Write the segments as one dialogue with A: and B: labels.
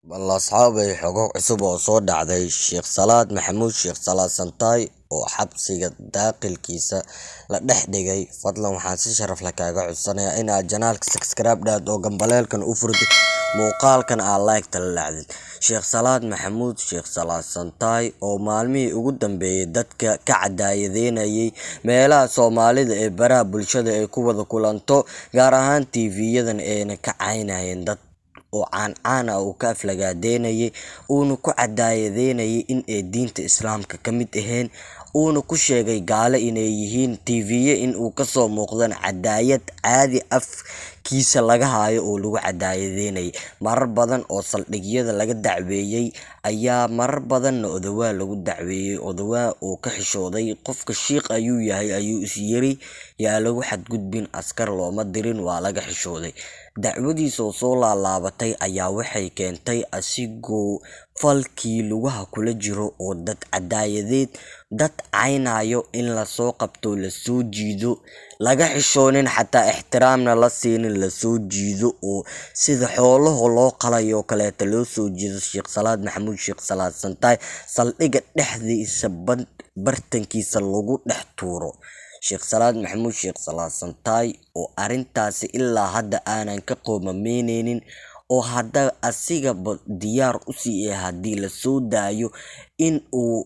A: Bal asxaabay, xogo cusub oo soo dhacday: Sheekh Salaad Maxamuud Sheekh Salaad Santaay oo xabsiga daaqilkiisa la dhex dhigay. Fadlan waxaan si sharaf leh kaaga codsanayaa in aad channelka subscribe dhahdo oo gambaleelkan u furtid, muuqaalkan aad like tala dhacdid. Sheekh Salaad Maxamuud Sheekh Salaad Santaay oo maalmihii ugu dambeeyay dadka ka cadaayadeynayay meelaha Soomaalida ee baraha bulshada ay ku wada kulanto, gaar ahaan TV-yadan, ayna ka caynayeen dad oo caan caan ah uu ka aflagaadeynayay, uuna ku cadaayadeynayay in ay diinta Islaamka ka mid ahayn, uuna ku sheegay gaalo inay yihiin. TV in uu kasoo muuqdan cadaayad caadi afkiisa laga hayo oo lagu cadaayadeynayay. Marar badan oo saldhigyada laga dacweeyey ayaa marar badanna Odawaa lagu dacweeyey. Odawaa oo ka xishooday, qofka shiiq ayuu yahay ayuu is yiri, yaa lagu xadgudbin, askar looma dirin, waa laga xishooday. Dacwadiisa oo soo laalaabatay ayaa waxay keentay asigoo falkii lugaha kula jiro oo dad cadaayadeed, dad caynayo, in lasoo qabto, lasoo jiido, laga xishoonin, xataa ixtiraamna la siinin, lasoo jiido oo sida xoolaha loo qalayo kaleeta loo soo jiido Sheekh Salaad Maxamuud Sheekh Salaad Santaay, saldhigga dhexdiisa bartankiisa lagu dhex tuuro. Sheekh Salaad Maxamuud Sheekh Salaad Santaay oo arrintaasi ilaa hadda aanan ka qoomameyneynin, oo hadda asigaba diyaar u sii yahay haddii lasoo daayo in uu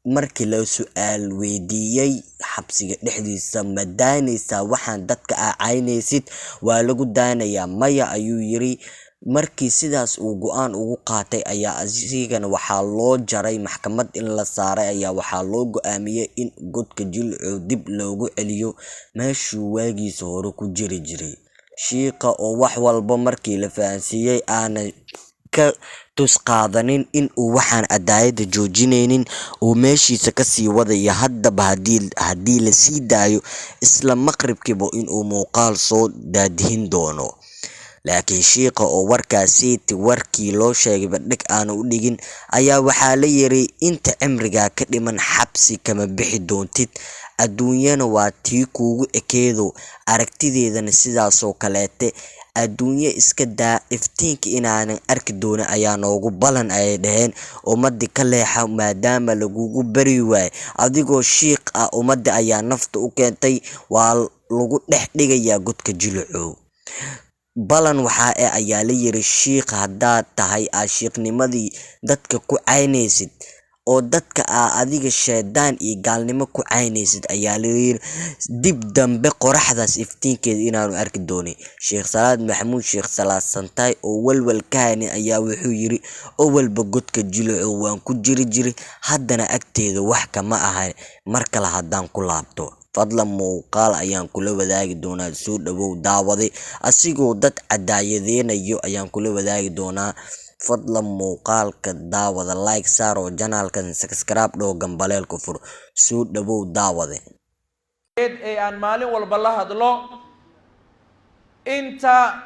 A: markii la su-aal weydiiyey xabsiga dhexdiisa, "Ma daanaysaa waxaan dadka aa caynaysid? Waa lagu daanayaa?" "Maya," ayuu yiri. Markii sidaas uu go-aan ugu qaatay ayaa asigana waxaa loo jaray maxkamad in la saaray, ayaa waxaa loo go-aamiyey in godka Jilcow dib loogu celiyo meeshuu waagiisa hore ku jiri jiray. Shiiqa oo wax walba markii la fahansiiyey aanan ka tus qaadanin in uu waxaan cadaayadda joojinaynin, uu meeshiisa kasii wadayo, haddaba haddii la sii daayo isla maqribkiiba inuu muuqaal soo daadihin doono. Laakiin shiiqa oo warkaasiiti warkii loo sheegayba dheg aanu u dhigin ayaa waxaa la yiri, "Inta cimrigaa ka dhiman xabsi kama bixi doontid, adduunyana waa tii kuugu ekeedo, aragtideedana sidaasoo kaleete, adduunyo iska daa, iftiinka inaanan arki doonin ayaa noogu balan," ayay dhaheen. "Ummadii ka leexa, maadaama lagugu bari waayo adigoo shiiq ah, ummadda ayaa nafta u keentay, waa lagu dhex dhigayaa godka Jilicow. Balan waxaa eh," ayaa la yiri, "shiiq haddaad tahay, aad shiiqnimadii dadka ku caynaysid oo dadka aa adiga shaydaan iyo gaalnimo ku caynaysid," ayaa la yiri, "dib dambe qoraxdaas iftiinkeeda inaanu arki doonin." Sheekh Salaad Maxamuud Sheekh Salaad Santaay oo walwal ka haynin ayaa wuxuu yiri, "Owalba godka Jilicow waan ku jiri jiray, haddana agteeda wax kama ahan mar kale haddaan ku laabto." Fadlan muuqaal ayaan kula wadaagi doonaa. Soo dhawow daawaday, asigoo dad cadaayadeynayo ayaan kula wadaagi doonaa. Fadlan muuqaalka daawada, like saar oo channelkan subscribe dhoo, gambaleelka fur. Soo dhawow daawade.
B: Ee aan maalin walba la hadlo inta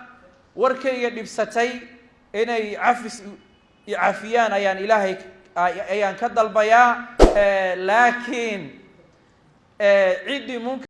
B: warkayga dhibsatay inay cafis cafiyaan ayaan Ilaahay ayaan ka dalbayaa, laakiin ciddii munkar